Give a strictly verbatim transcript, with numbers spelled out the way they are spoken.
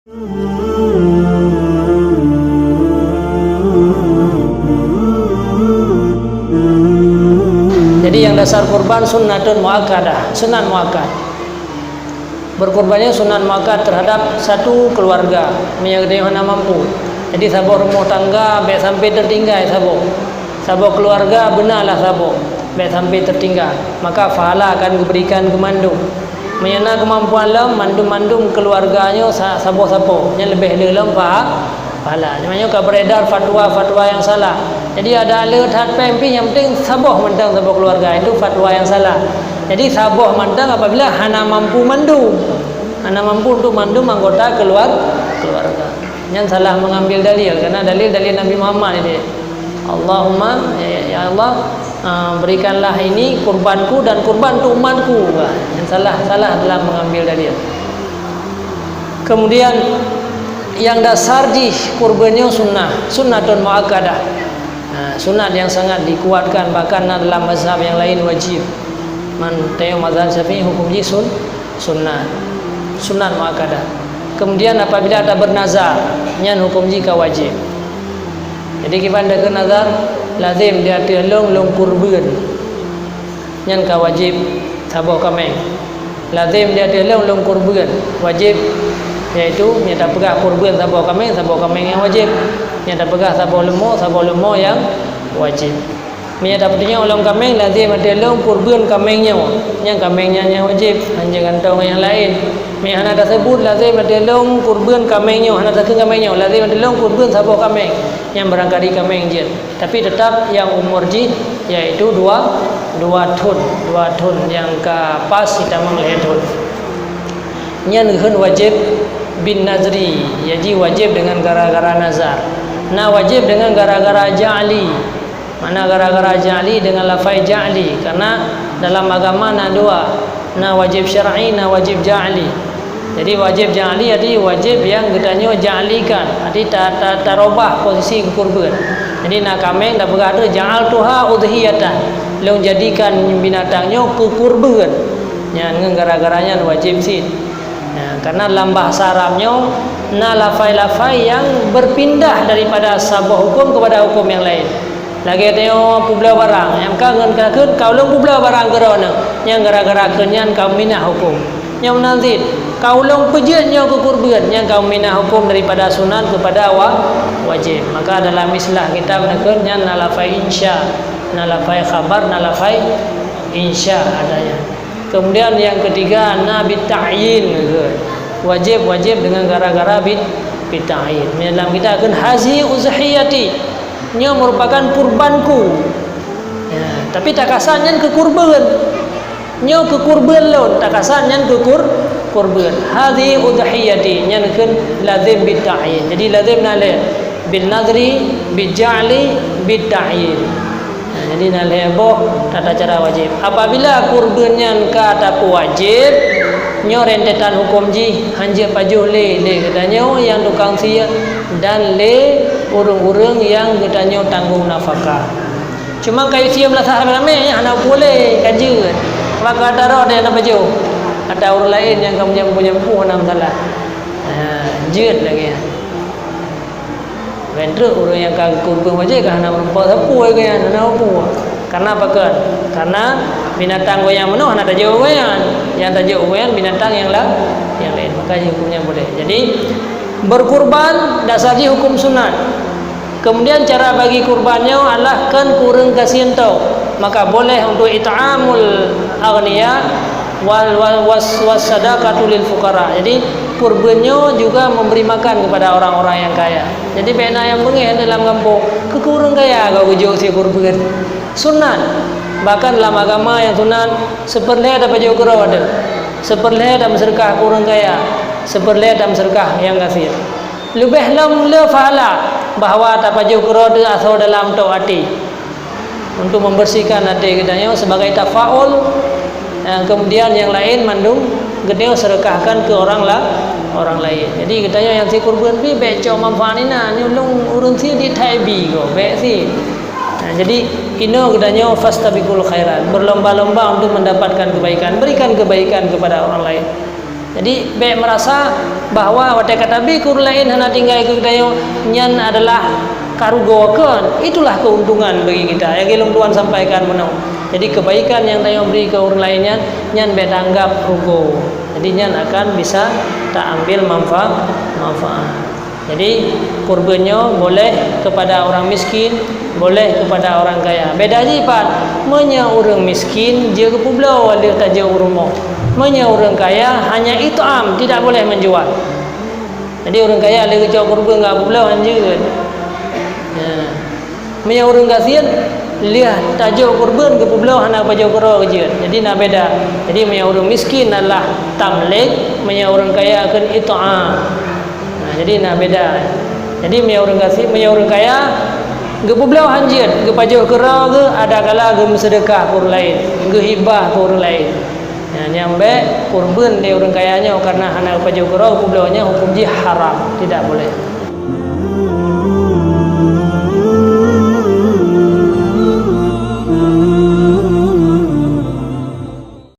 Jadi, yang dasar kurban sunnatun muakkadah, sunat muakkad. Berkurbannya sunat muakkad terhadap satu keluarga, meunyoe geutanyoe hana mampu. Jadi, saboh rumoh tangga bèk sampai tertinggai saboh. Saboh keluarga beunalah saboh, bèk sampai tertinggai. Maka pahala akan geuberikan keu mandum. Meunyoe na keumampuan lom, mandum-mandum keuluwarga nyoe sa-, saboh-saboh, nyan leubeh le lom paha-, pahala. Cuma nyoe ka beredar fatwa-fatwa nyang salah. Jadi, adak le that péng pih, nyang penting saboh mantong saboh keuluwarga, itu fatwa nyang salah. Jadi, saboh mantong apabila hana mampu mandum. Hana mampu untuk mandum anggota keluar-, keluarga. Nyan salah mengambil dalil, karena dalil-dalil Nabi Muhammad itu. Allahumma, ya, ya Allah, ah, berikanlah ini kurbanku dan kurban untuk umatku. Wah, yang salah, salah dalam mengambil dalil. Kemudian, yang dasar jih kurban nyoe sunnah, sunnatun muakkadah. Nah, sunat yang sangat dikuatkan, bahkan na dalam mazhab yang lain wajib. Man tayong mazhab Syafi'i hukum jih sun-, sunnat. Sunat muakkadah. Kemudian apabila ata bernazar, nyan hukum jih ka wajib. Jadi kiban takheun nazar, lazem di ateueh lôn, lôn kurban. Nyan ka wajib saboh kaméng. Lazem di ateueh lôn, lôn kurban. Wajib, yaitu meunyoe tapeugah kurban saboh kaméng, saboh kaméng nyang wajib. Meunyoe tapeugah saboh leumo, saboh leumo nyang wajib. Meunyoe tapeutunyok lôn kaméng, lazem ateueh lôn kurban kaméng nyoe. Nyan kaméng nyan nyang wajib, hanjeuet gantoe ngon nyang laén. Meunyoe hana taseubut, lazem ateueh lôn kurban kaméng nyoe, hana takheun kaméng nyoe, lazem ateueh lôn kurban saboh kaméng. Nyan barangkali kaméng jeuet. Tapi tetap nyang umur jih, yaitu dua, dua thon. Dua thon nyang ka pas jitamong lhèe thon. Nyan geukheun wajib bin nazri, ya jih wajib dengan gara-gara nazar. Na wajib dengan gara-gara ja'li. Mana gara-gara ja'li dengan lafai ja'li? Karena dalam agama na dua, na wajib syar'i, na wajib ja'li. Jadi wajib ja'li, jadi wajib nyang geutanyoe ja'likan, jadi ta-, ta-, tarobah posisi keu kurban. Jadi na kaméng tapeugah tu ja'altuha udhiyatan, lôn jadikan binatang nyoe keu kurban. Nyan ngon gara-gara nyan wajib cit. Ya, karena lam bahasa Arab nyoe na lafai-lafai nyang berpindah daripada saboh hukum kepada hukum yang lain. Lagèe tanyoe peubloe barang, nyang ka ngon ka kheun ka ulôn peubloe barang keu droeneuh, nyang gara-gara kheun nyan ka minah hukum. Nyang meunan cit, ka ulôn peujeuet nyoe keu kurban, nyang ka minah hukum daripada sunat kepada wa-, wajib. Maka dalam istilah kitab neukheun nyan na lafai insya, na lafai khabar, na lafai insya adanya. Kemudian yang ketiga, na bita'yin, wajib, wajib dengan gara-gara bit-, bita'yin. Dalam kitab kheun hazihi udhiyati, nyoe merupakan kurbanku. Ya, tapi takasad nyan keu kurban. Nyoe keu kurban lôn, takasad nyan keu kur-, kurban. Hazihi udhiyati, nyan kheun lazim bita'yin. Jadi lazim na lé bin nazri, bija'li, bita'yin. Nah, jadi na lhèe boh tata cara wajib. Apabila kurban nyan ka tapeuwajib, nyoe rentetan hukum jih hanjeuet pajoh lé, lé geutanyoe nyang tukang sie dan lé ureueng-ureueng nyang geutanyoe tanggong nafakah. Cuma kayu sie meulasah ramé-ramé nyan hana peue lé, ka jeuet. Maka ata rot nyang na pajoh. Ata ureueng laén nyang ka meunyampôh-nyampôh hana masalah. Ha, jeuet lagèe nyan. Ban trok ureueng nyang ka geukheun wajéb ka hana meurumpok sapeue keu nyan, hana peue. Karena apa kheun? Karena binatang gobnyan meunoe hana tajok gobnyan. Nyang tajok gobnyan binatang nyang la-, nyang laén. Maka huköm nyan boleh. Jadi, berkurban dasar jih huköm sunat. Kemudian cara bagi kurban nyoe adalah kheun keu ureueng gasien tôb. Maka boleh untuk it'amul aghniya wal, wal, was, was sadaqatu lil fuqara. Jadi, kurban nyoe juga memberi makan kepada orang-orang yang kaya. Jadi, bèk na nyang beungéh dalam gampông, keu ureueng kaya goh geujok sie kurban. Sunat. Bahkan dalam agama nyang sunat, seupeurlhèe tapajoh keudroe teuh. Seupeurlhèe tameuseudeukah keu ureueng kaya. Seupeurlhèe tameuseudeukah nyang gasien. Leubeh lom le pahala bahwa tapajoh keudroe teuh asoe dalam tôb até. Untuk membersihkan até geutanyoe sebagai tafaul, eh, kemudian nyang laén mandum geutanyoe seudeukahkan keu orang la-, orang laén. Jadi geutanyoe nyang sie kurban pih bèk cok manfaat inan, nyoe lôn ureueng sie di thai bi goh, bèk sie. Nah, jadi inoe geutanyoe fastabiqul khairat, berlomba-lomba untuk mendapatkan kebaikan, berikan kebaikan kepada orang lain. Jadi, bék meurasa bahwa watée ka tabri keu ureuëng laén hana tinggai keu geutanyoe, nyan adalah ka rugoe, kon. Itulah keuntungan bagi kita. Nyang lôn tuan sampaikan meunoe. Jadi, kebaikan nyang tanyoe bri keu ureuëng laén nyan, nyan bék taanggap rugoe. Jadi, nyan akan bisa taambil manfa-, manfaat. Jadi, kurban nyoe boleh kepada orang miskin, boleh kepada orang kaya. Beda jih pat, meunyoe ureuëng miskin, jeuet geupubloe lheueh tajok u rumoh. Meunyoe ureuëng kaya, hanya it'am, tidak boleh menjual. Jadi, ureuëng kaya lheueh geucok kurban geupubloe, hanjeuet. Ya. Meunyoe ureuëng gasien, lheueh tajok kurban geupubloe hana pajoh keudroe jeuet. Jadi na beda. Jadi meunyoe ureuëng miskin adalah tamlik, meunyoe ureuëng kaya kheun it'am. Nah, jadi na beda. Jadi meunyoe ureuëng gasien, meunyoe ureuëng kaya geupubloe hanjeuet, geupajoh keudroe geuh, ada kala geumeuseudeukah keu ureuëng laén, geuhibah keu ureuëng laén. Nah, nyang bék kurban lé ureuëng kaya nyoe karena hana geupajoh keudroe geupubloe nyoe huköm jih haram, tidak boleh.